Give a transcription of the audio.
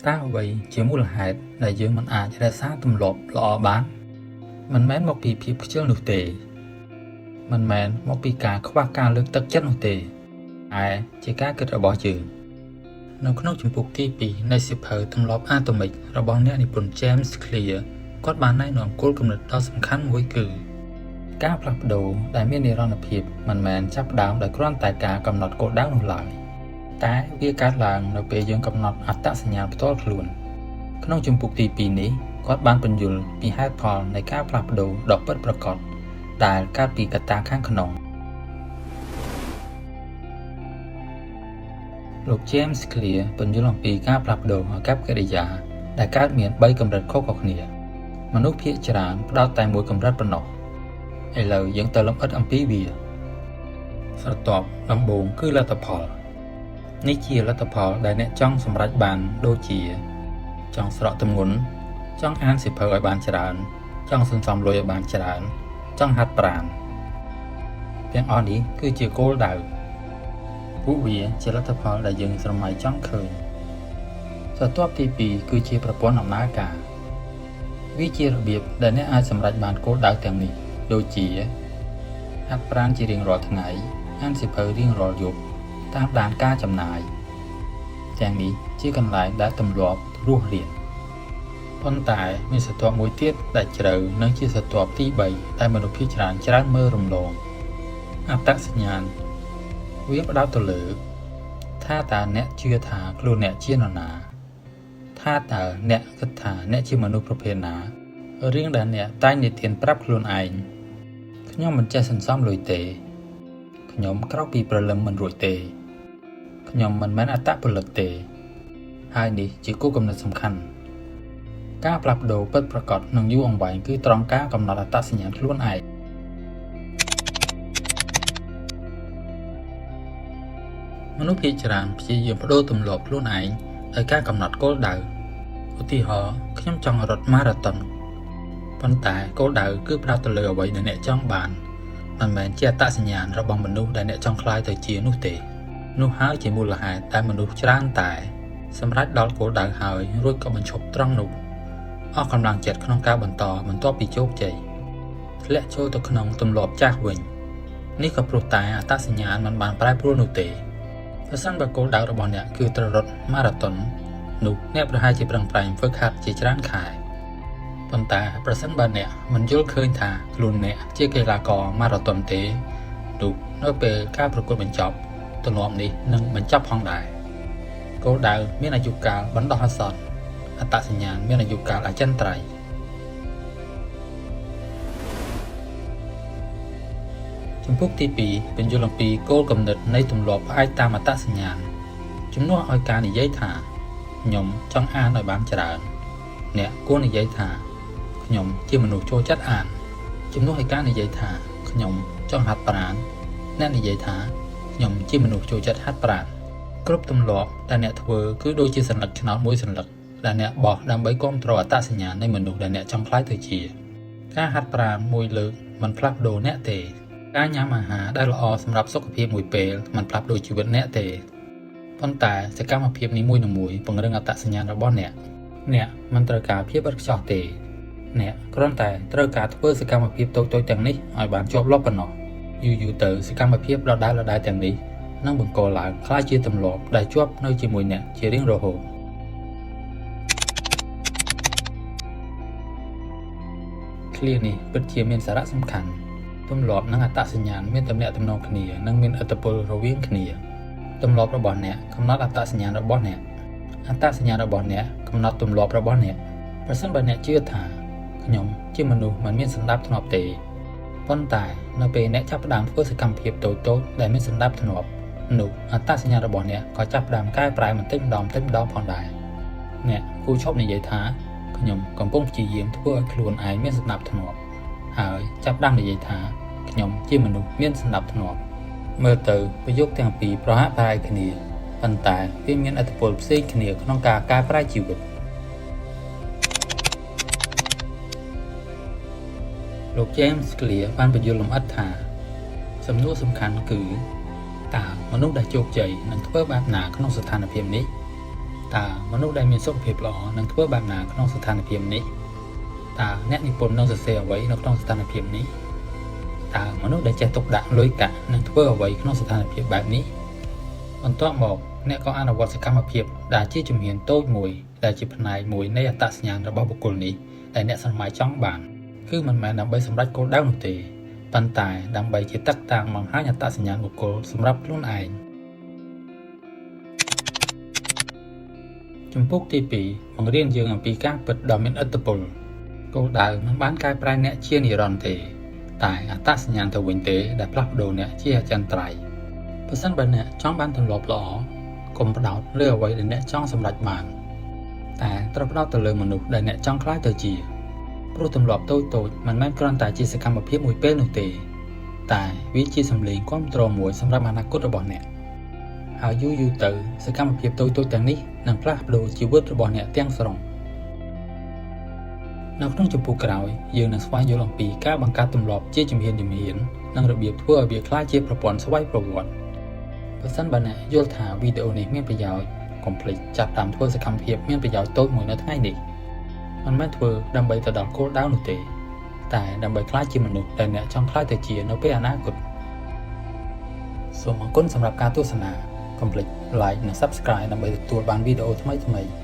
តើអ្វីជាមូលហេតុដែលយើងមិនអាចរក្សាទម្លាប់ល្អបានមិនមែនមកពីភាពខ្ជិលនោះទេមិនមែនមកពីការខ្វះការលើកទឹកចិត្តនោះទេតែជាការគិតរបស់យើងនៅក្នុងជំពូកទី2នៃសៀវភៅទម្លាប់អាតូមិករបស់អ្នកនិពន្ធ James Clear គាត់បានណែនាំគោលគំនិតដ៏សំខាន់មួយគឺការផ្លាស់ប្ដូរដែលមាននិរន្តរភាពមិនមែនចាប់ផ្ដើមដោយគ្រាន់តែការកំណត់គោលដៅនោះឡើយតែវាកើតឡើងនៅពេលយើងកំណត់អត្តសញ្ញាណផ្ទាល់ខ្លួនក្នុងជំពូកទី2នេះគាត់បានពន្យល់ពីហេតុផលនៃការផ្លាស់ប្ដូរដ៏ពិតប្រាកដដែលកើតពីកត្តាខាងក្នុងលោក James Clear ពន្យល់អំពីការផ្លាស់ប្ដូរអាកប្បកិរិយាដែលកើតមាន3កម្រិតខុសៗគ្នាមនុស្សភាគច្រើនផ្ដោតតែមួយកម្រិតប៉ុណ្ណោះឥឡូវយើងទៅលម្អិតអំពីវាស្រទាប់ដំបូងគឺលទ្ធផលនេះជាលទ្ធផលដែលអ្នកចង់សម្រេចបានដូចជាចង់ស្រកទម្ងន់ចង់អានសៀវភៅឲ្យបានច្រើនចង់សន្សំលុយឲ្យបានច្រើនចង់ហាត់ប្រាណទាំងអស់នេះគឺជាគោលដៅពួកវាជាលទ្ធផលដែលយើងស្រមៃចង់ឃើញស្រទាប់ទី2គឺជាប្រព័ន្ធដំណើរការវាជារបៀបដែលអ្នកអាចសម្រេចបានគោលដៅទាំងនេះដូចជាហាត់ប្រាណជារៀងរាល់ថ្ងៃអានសៀវភៅរៀងរាល់យប់តាមដានការចំណាយទាំងនេះជាកន្លែងដែលទម្លាប់រស់រានប៉ុន្តែមានស្រទាប់មួយទៀតដែលជ្រៅនិងជាស្រទាប់ទី3ដែលមនុស្សភាគច្រើនច្រើនមើលរំលងអត្តសញ្ញាណវាផ្ដោតទៅលើថាតើអ្នកជឿថាខ្លួនអ្នកជានរណាថាតើអ្នកគិតថាអ្នកជាមនុស្សប្រភេទណារឿងដែលអ្នកតែងនិទានប្រាប់ខ្លួនឯងខ្ញុំមិនចេះសន្សំលុយទេខ្ញុំក្រោកពីព្រលឹមមិនរួចទេខ្ញុំមិនមែនអត្តពលិកទេហើយនេះជាគោលគំនិតសំខាន់ការផ្លាស់ប្ដូរពិតប្រាកដនិងយូរអង្វែងគឺត្រង់ការកំណត់អត្តសញ្ញាណខ្លួនឯងមនុស្សភាគច្រើនព្យាយាមប្ដូរទម្លាប់ខ្លួនឯងដោយការកំណត់គោលដៅឧទាហរណ៍ខ្ញុំចង់រត់ម៉ារ៉ាតុនប៉ុន្តែគោលដៅគឺផ្ដោតទៅលើអ្វីដែលអ្នកចង់បានមិនមែនជាអត្តសញ្ញាណរបស់មនុស្សដែលអ្នកចង់ក្លាយទៅជានោះទេនោះហើយជាមូលហេតុដែលមនុស្សច្រើនតែសម្រេចដល់គោលដៅហើយរួចក៏បញ្ឈប់ត្រង់នោះអស់កម្លាំងចិត្តក្នុងការបន្តបន្ទាប់ពីជោគជ័យធ្លាក់ចូលទៅក្នុងទម្លាប់ចាស់វិញនេះក៏ព្រោះតែអត្តសញ្ញាណមិនបានប្រែប្រួលនោះទេប្រសិនបើគោលដៅរបស់អ្នកគឺត្រូវរត់ម៉ារ៉ាតុននោះអ្នកប្រហែលជាប្រឹងប្រែងហ្វឹកហាត់ជាច្រើនខែប៉ុន្តែប្រសិនបើអ្នកមិនយល់ឃើញថាខ្លួនអ្នកជាកីឡាករម៉ារ៉ាតុនទេនោះនៅពេលការប្រកួតបញ្ចប់ទម្លាប់នេះនឹងបញ្ចប់ផងដែរគោលដៅមានអាយុកាលបណ្ដោះអាសន្នអត្តសញ្ញាណមានអាយុកាលអចិន្ត្រៃយ៍ជំពូកទី2ពន្យល់អំពីគោលគំនិតនៃទម្លាប់ផ្អែកតាមអត្តសញ្ញាណជំនួសឲ្យការនិយាយថាខ្ញុំចង់អានឲ្យបានច្រើនអ្នកគួរនិយាយថាខ្ញុំជាមនុស្សចូលចិត្តអានជំនួសឲ្យការនិយាយថាខ្ញុំចង់ហាត់ប្រាណអ្នកនិយាយថាខ្ញុំជាមនុស្សចូលចិត្តហាត់ប្រាណគ្រប់ទម្លាប់ដែលអ្នកធ្វើគឺដូចជាសន្លឹកឆ្នោតមួយសន្លឹកដែលអ្នកបោះដើម្បីគាំទ្រអត្តសញ្ញាណនៃមនុស្សដែលអ្នកចង់ក្លាយទៅជាការហាត់ប្រាណមួយលើកមិនផ្លាស់ប្ដូរអ្នកទេការញ៉ាំអាហារដែលល្អសម្រាប់សុខភាពមួយពេលមិនផ្លាស់ប្ដូរជីវិតអ្នកទេប៉ុន្តែសកម្មភាពនីមួយៗពង្រឹងអត្តសញ្ញាណរបស់អ្នកអ្នកមិនត្រូវការភាពឥតខ្ចោះទេអ្នកគ្រាន់តែត្រូវការធ្វើសកម្មភាពតូចៗទាំងនេះឲ្យបានជាប់លាប់ប៉ុណ្ណោះយូរៗទៅសកម្មភាពដដែលៗទាំងនេះនឹងបង្កឡើងក្លាយជាទម្លាប់ដែលជាប់នៅជាមួយអ្នកជារៀងរហូតឃ្លានេះពិតជាមានសារៈសំខាន់ទម្លាប់និងអត្តសញ្ញាណមានទំនាក់ទំនងគ្នានិងមានឥទ្ធិពលរវាងគ្នាទម្លាប់របស់អ្នកកំណត់អត្តសញ្ញាណរបស់អ្នកអត្តសញ្ញាណរបស់អ្នកកំណត់ទម្លាប់របស់អ្នកប្រសិនបើអ្នកជឿថាខ្ញុំជាមនុស្សមិនមានសន្តាប់ធ្នាប់ទេប៉ុន្តែនៅពេលអ្នកចាប់ផ្ដើមធ្វើសកម្មភាពតូចៗដែលមានសន្តាប់ធ្នាប់នោះអត្តសញ្ញាណរបស់អ្នកក៏ចាប់ផ្ដើមកែប្រែបន្តិចម្ដងៗផងដែរអ្នកគួរឈប់និយាយថាខ្ញុំកំពុងព្យាយាមធ្វើឲ្យខ្លួនឯងមានសន្តាប់ធ្នាប់ហើយចាប់ផ្ដើមនិយាយថាខ្ញុំជាមនុស្សមានសន្តាប់ធ្នាប់មើលទៅប្រយោគទាំងពីរប្រហាក់ប្រហែលគ្នាប៉ុន្តែវាមានឥទ្ធិពលផ្សេងគ្នាក្នុងការកែប្រែជីវិតលោក James Clear បានពន្យល់លម្អិតថាសំណួរសំខាន់គឺតើមនុស្សដែលជោគជ័យនឹងធ្វើបែបណាក្នុងស្ថានភាពនេះ តើមនុស្សដែលមានសុខភាពល្អនឹងធ្វើបែបណាក្នុងស្ថានភាពនេះតើអ្នកនិពន្ធនឹងសរសេរអ្វីនៅក្នុងស្ថានភាពនេះតើមនុស្សដែលចេះទុកដាក់លុយកាក់នឹងធ្វើអ្វីក្នុងស្ថានភាពបែបនេះបន្ទាប់មកអ្នកក៏អនុវត្តសកម្មភាពដែលជាជំហានតូចមួយដែលជាផ្នែកមួយនៃអត្តសញ្ញាណរបស់បុគ្គលនេះដែលអ្នកស្រមៃចង់បានគឺមិនមែនដើម្បីសម្រេចគោលដៅនោះទេប៉ុន្តែដើម្បីជាតឹកតាងបង្ហាញអត្តសញ្ញាណបុគ្គលសម្រាប់ខ្លួនឯង ជំពូកទី2បង្រៀនយើងអំពីការពិតដ៏មានឥទ្ធិពលគោលដៅមិនបានកែប្រែអ្នកជានិរន្តរ៍ទេ តែអត្តសញ្ញាណទៅវិញទេដែលផ្លាស់ប្ដូរអ្នកជាអចិន្ត្រៃយ៍ប្រសិនបើអ្នកចង់បានទម្លាប់ល្អកុំផ្ដោតលើអ្វីដែលអ្នកចង់សម្រេចបាន តែត្រូវផ្ដោតទៅលើមនុស្សដែលអ្នកចង់ក្លាយទៅជាព្រោះទម្លាប់តូចៗមិនមែនគ្រាន់តែជាសកម្មភាពមួយពេលនោះទេ តែវាជាសម្លេងគាំទ្រមួយសម្រាប់អនាគតរបស់អ្នកហើយយូរយូរទៅសកម្មភាពតូចៗទាំងនេះនឹងផ្លាស់ប្ដូរជីវិតរបស់អ្នកទាំងស្រុងនៅក្នុងជំពូកក្រោយយើងនឹងស្វែងយល់អំពីការបង្កើតទម្លាប់ជាជំហានៗនិងរបៀបធ្វើឲ្យវាក្លាយជាប្រព័ន្ធស្វ័យប្រវត្តិប្រសិនបើអ្នកយល់ថាវីដេអូនេះមានប្រយោជន៍កុំភ្លេចចាប់ផ្ដើមធ្វើសកម្មភាពមានប្រយោជន៍តូចមួយនៅថ្ងៃនេះមិនមែនធ្វើដើម្បីទៅដល់គោលដៅនោះទេ តែដើម្បីក្លាយជាមនុស្សដែលអ្នកចង់ក្លាយទៅជានៅពេលអនាគតសូមអរគុណសម្រាប់ការទស្សនាកុំភ្លេច like និង Subscribe ដើម្បីទទួលបានវីដេអូថ្មីៗ។